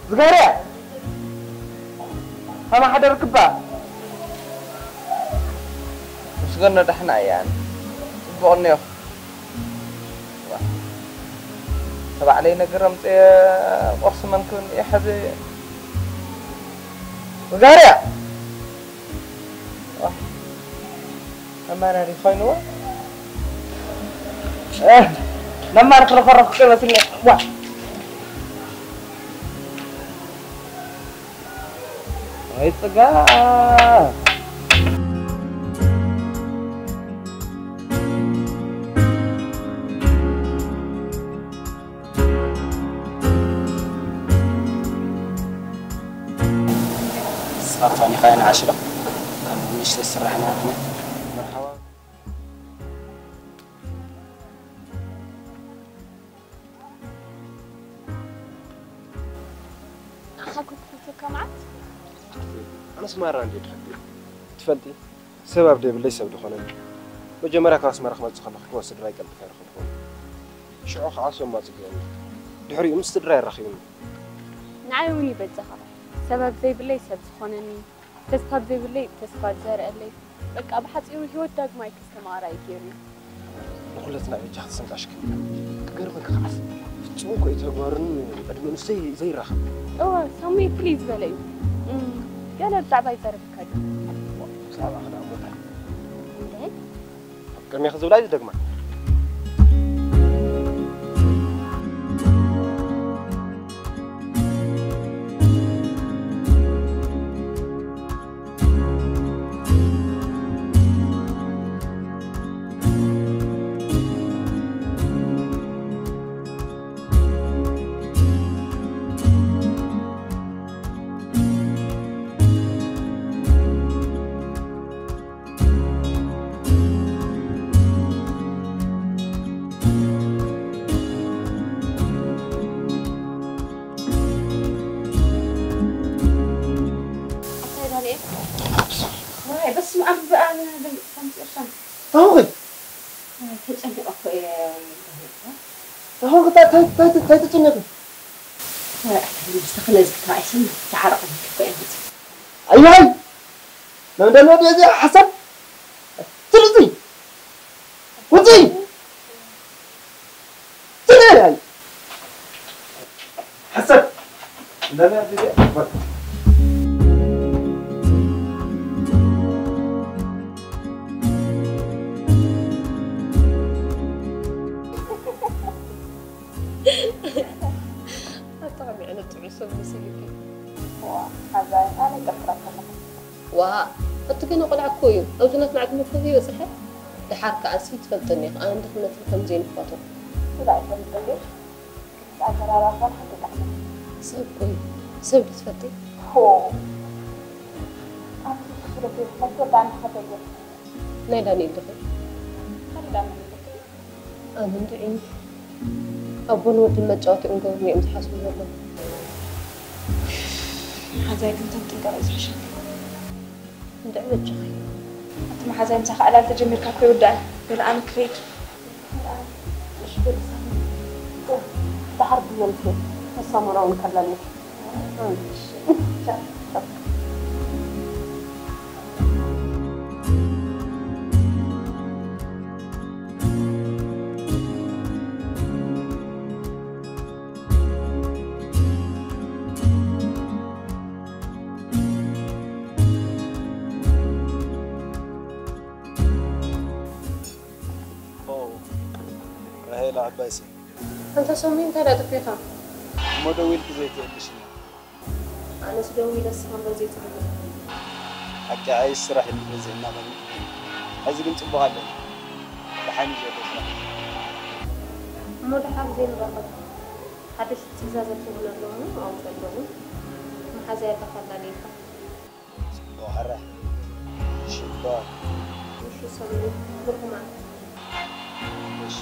ዝገርያ ከመይ ሓደርክባ? ምስ ገኖ ዳሕና እያን ጽቡቕ እኒኦኽ። ዋ፣ ተባዕለይ ነገር ኣምጽኤ ቁርሲ መን ክብል እየ ሕዚ። ዝገርያ ዋ፣ መማረሪ ኮይንዎ። እ፣ መማር ክረኸረኹ ከይመስልኒ። ዋ። ወይ ጽጋ። ንስኻ ፋኒኻ እያ ንዓሽሎ። ካብ ንእሽተይ ስራሕ ናትና። መርሓባ። ንዓኻ እኮ ክፈትወካ መዓት። ኣነስ ማራ እንድየ ድሕር ድየ። ትፈልጢ፣ ሰብ ኣብ ደይብለይ ሰብ ድኾነኒ። መጀመርያ ካብ ኣስመራ ክመጽእ ከለኹ እኮ ስድራይ ቀልጢፈ ኣይረኸብኩን። ሽዑ ከዓ ሶም ኣጽጊዑኒ። ድሕሪኡ ምስ ስድራይ ኣራኺቡኒ። ንዓይ እውን እዩ በጃኻ። ሰብ ኣብ ዘይብለይ ሰብ ዝኾነኒ፣ ተስፋ ኣብ ዘይብለይ ተስፋ ዝዘርአለይ። በቃ ብሓጺሩ ህይወት ዳግማይ ከስተማቕራ እዩ ገይሩኒ። ንኹለትና በጃ ክትስንቃሽክን። ክገርመካ ከዓስ ፍጹም እኮ እዩ ተግባሩን ዕድመኡን ዘይ-፣ ዘይራኸብ። እወ፣ ሳሙኤል ፍልይ ዝበለ እዩ። እም፣ ገለ ብዛዕባ ይዛረበካ ድዩ? ብዛዕባ ክልኣ ቦታ። እንድዒ? ኣብ ቅድሜኺ ዝብላ እዩ ዝደግማ። ኣታይ ዳንኤል፣ ዋይ፣ በስመ ኣብ፣ ኣነ ድምፂ ከምዚ እርሻ። ኣሁን ተጨንቀ እኮ እየ። ኣሁን እንታይ፣ እንታይ፣ እንታይ፣ እንታይ ተጨነቀ? ዋይ፣ ኣታይ ንስኻ ነዚ ክትረኣይ ስም ተዓረቐ እኮ እየ መፅእ። ኣይ፣ ኣይ! መምደል ወዲ እዚ ሓሳብ ትርዚ! ውፅኢ! ትርዚ! ኣይ! ሓሳብ! እንዳለ ኣብ ግዜ ኣሕባር። ኣታ ከመይ ዓይነት ጥዑይ ሰብ መሲሉኪ። ዋ፣ ሓዛይ፣ ኣነ ይቅርታ ኣለኹ። ዋ፣ ኣቲ ገና ቆልዓ እኮ እዩ። ኣብዚ ናትና ዕድመ እኮ ዘይበጽሐ። ደሓር ከኣሲ ትፈልጠኒ ኢኻ፣ ኣነ ድኽነትን ከም ዘይንፋቶ። ስጋ ኣይፈልጥን ድዩ? ኣገራርባ ኳን ሓንቲ ጣዕሚ። ሰብ እኮ እዩ። ሰብ ዶ ትፈልጢ? ሆ። ኣቲ ትፍለጢ፣ ናይ ትወዳእኒ ሓዛይ ገይርካ። ናይ ዳንኤል ዲኺ? ካልእ ዳንኤል ዲኺ? ኣነ እንድዒ ኣቦን ወድን መጫወቲኦም ገብሩኒ እዮም ዝሓስቡ ዘለዉ። ሓዛይ ግን ተንጥንቀቕ እዩ ዝሕሸኪ። እንድዒ በጃኺ። ኣቲ መሓዛይ ምሳኻ ዕላል ተጀሚርካ እኮ ይውዳእ። ገለ ኣነ ክኸይድ። እሺ፣ በል ሳሚ። ደሓር ክመልስ እየ። ንሳ ሞራውን ከላልየት። ኦ፣ ራሄል ዓባይ ስም። ኣንታ ሳሚ፣ እንታይ ደኣ ጠፊእኻ? እሞ ደዊልኪ ዘይትህልሽኒ። ኣነስ ደዊለ ንስኻ እምበር ዘይትህሉ። ሓቂ ዓይ ስራሕ ኢሉ በዚ እናቐኒ። ሕዚ ግን ጽቡቕ ኣለኒ። ደሓን እዩ ዘሎ ስራሕ። እሞ ደሓር ዘይንራኸብ። ሓደሽቲ ትእዛዛት እውን ኣለዉ፣ ኣብኡ ዘለዉ። መሓዛይ ኣታ ከላልየካ። ጽቡቕ፣ ሕራይ። ሽባ። እሺ፣ ሰሙን ብሩኽ መዓልቲ። እሺ።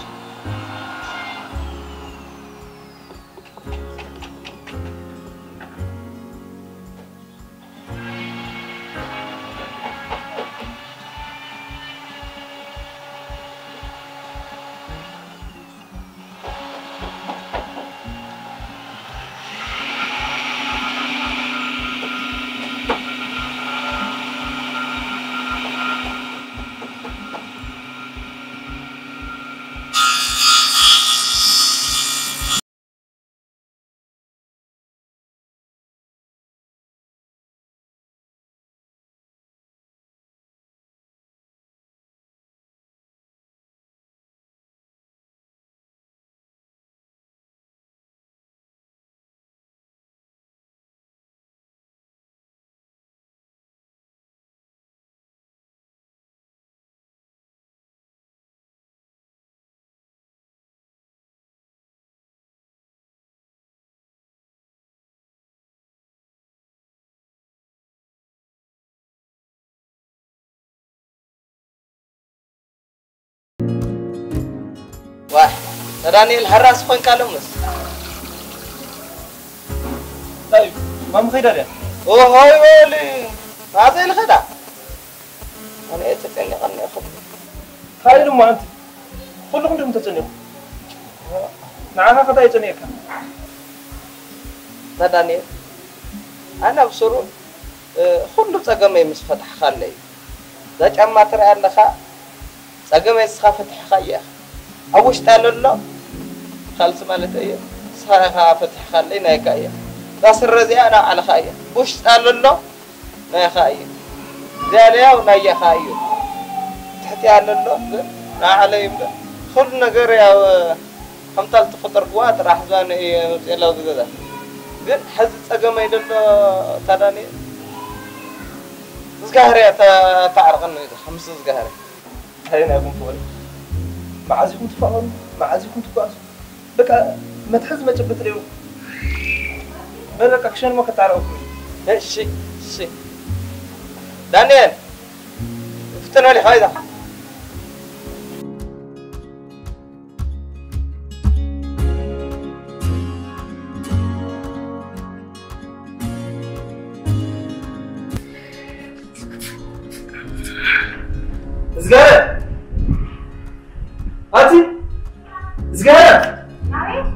ዋሕ፣ ዳንኤል፣ ሓራስ ኾንካ ሎምስ? እንታይ እዩ? ማሚ ኸይዳ ድያ? ኦሆይ በሊ፣ ናተይ ልኸዳ? ኣነ እየ ተጨኒቐ እኒኦ። ካይድ እሞ ኣንቲ፣ ኩልኹም ድኹም ተጨኒቑ። ንዓኻ ከታ የጨኒቕካ? ዳንኤል፣ ኣነ ኣብ ስሩ፣ እ፣ ኩሉ ጸገመይ ምስ ፈታሕካለይ። እዛ ጫማ ትሪኣ ኣለኻ፣ ጸገመይ ንስኻ ፈቲሕኻ እያ። ኣብ ውሽጣ ለሎ፣ ካልሲ ማለት እየ፣ ንስኻ ኢኻ ፈቲሕካለይ፣ ናይካ እያ። እዛ ስረ እዚኣ ናይ ባዕልኻ እያ። ብውሽጣ ለሎ፣ ናይኻ እያ። እዚኣ ለያው ናያኻ እዩ። ትሕቲኣ ለሎ፣ ግን ናይ ባዕለይ እምበር፣ ኩሉ ነገር ያው፣ ከምታ ልትፈጠርክዋ ጥራሕ እዛ ንእየ መፅኤ ላው ዝገዛ። ግን ሕዚ ጸገመይ ደሎ ታዳኒ እዝጋህርያ ተ-፣ ተዓርቐኒ እዩ ምስ እዝጋህርያ። እንታይ ናይኹም ፍቕሪ? መዓዝ ኢኹም ትፋቐሩ? መዓዝ ኢኹም ትጓዙ? በቃ መትሓዚ መጨበጢ ደይብኩም። በል በቃ ክሸንሞ ከታረቕኩም እዩ። እሺ፣ እሺ። ዳንኤል፣ ፍትን በል ኢኻ ኢዛ። እዝጋር! ኣቲ! እዝጋር! ኣቤት!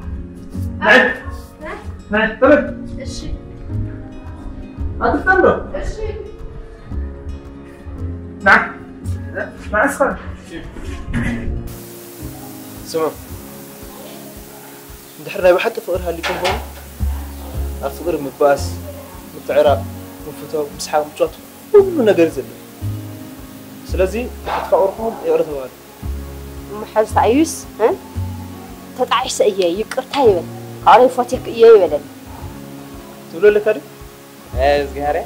ናይ! ናይ! ናይ! ተመድ! እሺ። ኣቲ ፍጠን ዶ? እሺ። ና! ና እስኻ! ስማ፣ እንድሕር ናይ ብሓቂ ፍቕሪ ሃልዩኩም ኮይኑ፣ ኣብ ፍቕሪ ምባኣስ፣ ምትዕራቕ፣ ምፍታው፣ ምስሓቕ፣ ምጭዋት፣ ኩሉ ነገር እዩ ዘሎ። ስለዚ፣ ንሓትፋቕርኹም ይቕረ ተባሃሉ። እሞ ሓዚ ተኣዩስ፣ እ? ተጣዒሰ እየ፣ ይቅርታ ይበል። ካልኣይ ፎቴክ እየ ይበለኒ። ትብሎ ኣለካ ድዩ? ኣይ፣ እዝግሃርያ።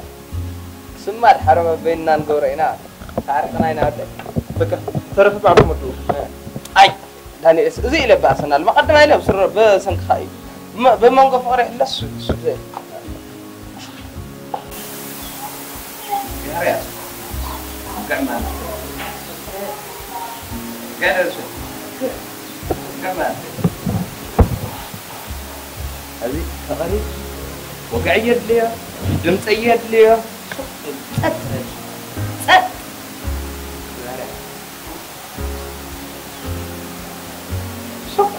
ስማ ድሓረ በበይንና ንገብሮ ኢና። ታሪኽና ኢና ወደ። በቃ፣ ተረፈ ባዕልኩም ወድኡ። ኣይ፣ ዳንኤልስ፣ እዚ ኢለ ባእሰናል። መቐድማ ኢለ ብስረ-፣ ብሰንክኻ እዩ። ብ-፣ ብመንጎ ፍቕሪ ይሕለስ ሱ-፣ ሱ-፣ ዘ-፣ እዝግሃርያ። ገዕማ። ገደል ሱ-፣ ገዕማ። እዚ ፍቕሪ ወግዒ የድልዮ፣ ድምፂ የድልዮ። ጸጥ በል። ጸጥ። ዛሬ ሱቅ።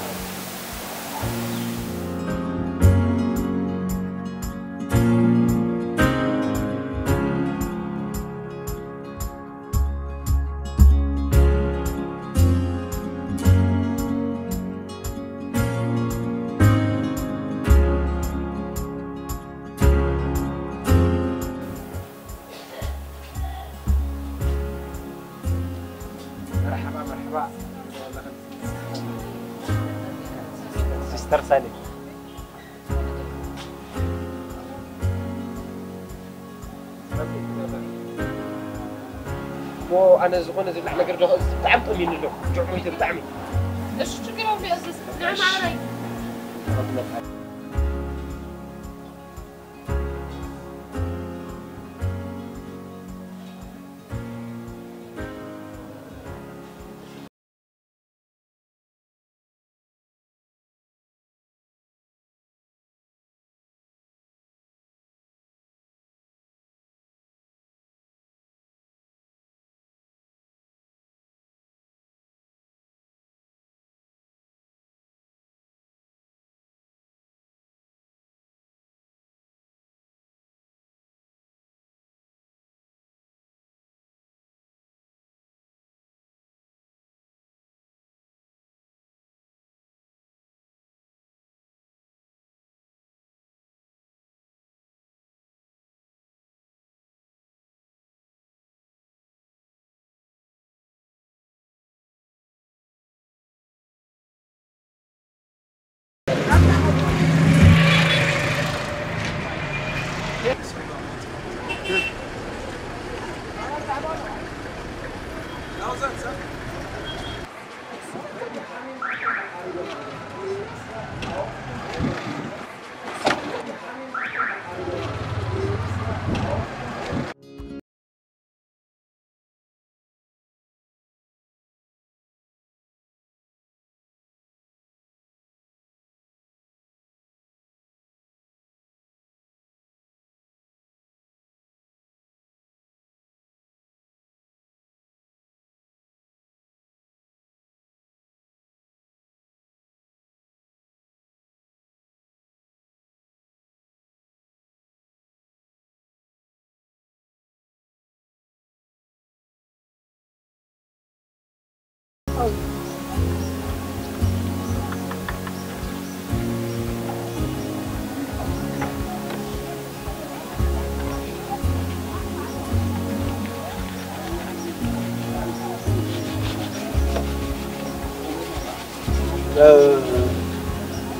መርሓባ፣ መርሓባ። ሲስተር ሳሊ። እሞ ኣነ ዝኾነ ዝብላዕ ነገር ዶ፣ እዚ ብጣዕሚ ጠሚኒ ኣሎ። ጆዕ ሞይተ ብጣዕሚ። እሺ፣ ችግር የለውም። እዚ ንዓ ማዕረይ።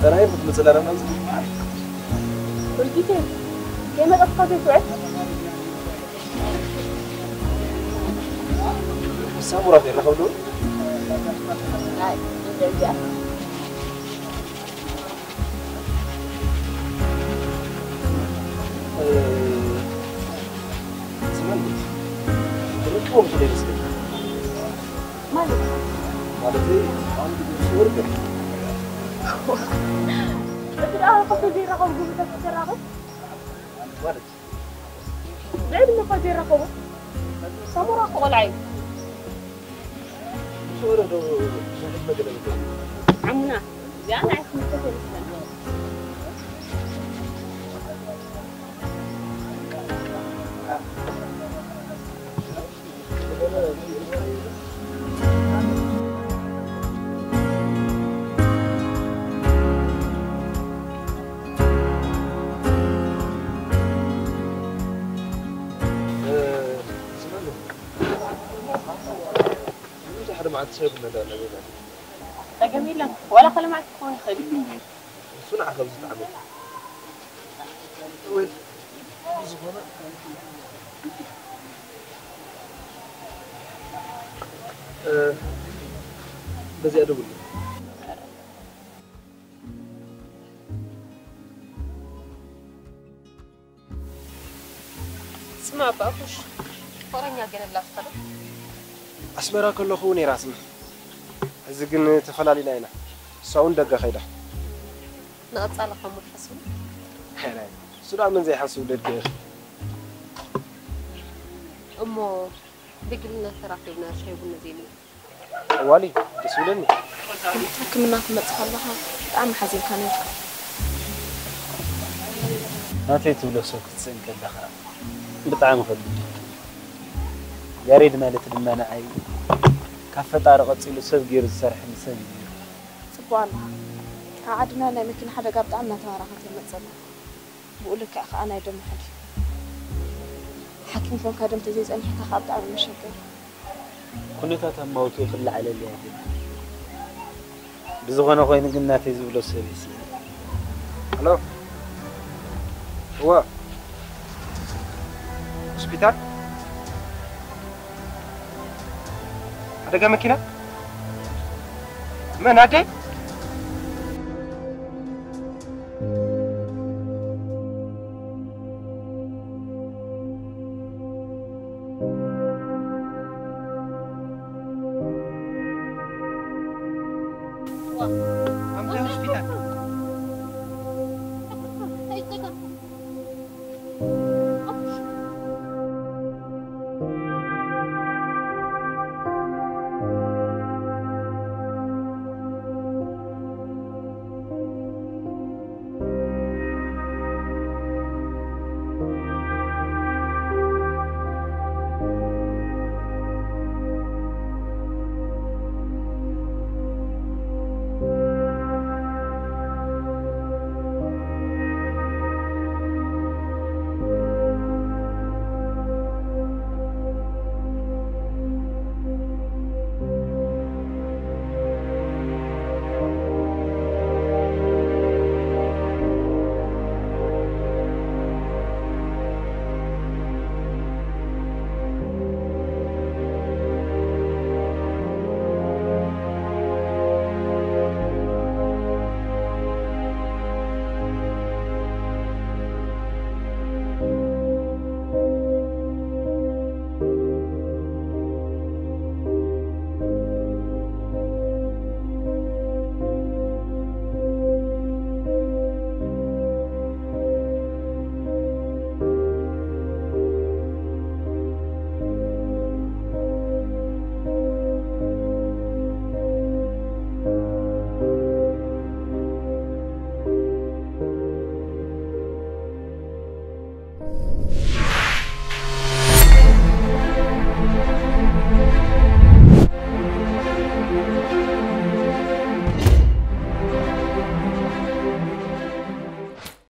ጥራይ ክትመፅእ ለረና ዝግባእ። ብርጊቴ፣ ከይመጠጥካ ዘይትውዕል? ሳሙራ ከይረኸብ ዶ? ኣይ፣ እንደዚኣ። ስመን፣ ርክቦም ስለ ይመስለኝ። ማለት? ማለተይ፣ ኣሁን ብዙ ወርቅ። እቲ ደኣ ከብቶ ዘይራኸቡ ጉብታት ትራኸብ? ማለት? ብዕድመ እኳ ዘይራኸቡ። ሳሞራ እኮ ቆልዓ እዩ። ምስ ወረዶ ብዙሕ መገለመገለ። ዓሙና፣ እዚኣ ንዓይ ትምልከት የብልካን። ብዙሕ ሓደ መዓልቲ ሰብ እንዳለ ገዛ። ጸገም የለን። ዋላ ካልእ መዓልቲ ክኸውን ይኽእል እዩ። ንሱ ንዓኻ ብዝጠዓመካ። ወይ ብዝኾነ፣ እ፣ በዚኣ ደውል። ስማ ኣባ ኣቡሽ፣ ፍቕረኛ ገለ ኣላትካ ዶ? ኣስመራ ከለኹ ነይራትና። ሕዚ ግን ተፈላሊና ኢና። እሳ እውን ደገ ከይዳ። ንቐጻሊ ከምኡ ትሓስቡ? ሕራይ። እሱ ደኣ መን ዘይሓስብ ደገ ኢኺ። እሞ ብግልና ተራኺብና ሻይ ቡና ዘይንብል? ጠዋሊ፣ ደስ ይብለኒ። ሕክምና ክመጽእ ከለኻ ብጣዕሚ ሓዚንካ ነይርካ። ናተይ ትብሎ ሰብ ክትስእን ከለኻ ብጣዕሚ ከቢድ እዩ። ያሬድ ማለት ድማ ንዓይ ካብ ፈጣሪ ቀጺሉ ሰብ ገይሩ ዝሰርሐኒ ሰብ እዩ ነይሩ። ጽቡቕ ኣለኻ። ኣብ ዓድና ናይ መኪና ሓደጋ ብጣዕሚ እናተባራኸተ ይመጽእ ኣሎ። ብኡ ልክዕ ከኣ ናይ ደም ውሕድ እዩ። ሓኪም ኮንካ ደም ተዘይጸኒሕካ ከኣ ብጣዕሚ መሸገሪ። ኩነታት ኣማውትኡ ክለዓለለይ ኣይደልን። ብዝኾነ ኮይኑ ግን ናተይ ዝብሎ ሰብ የስእን። ኣሎ። እወ። ሆስፒታል? ሓደጋ መኪና? መን ኣደይ?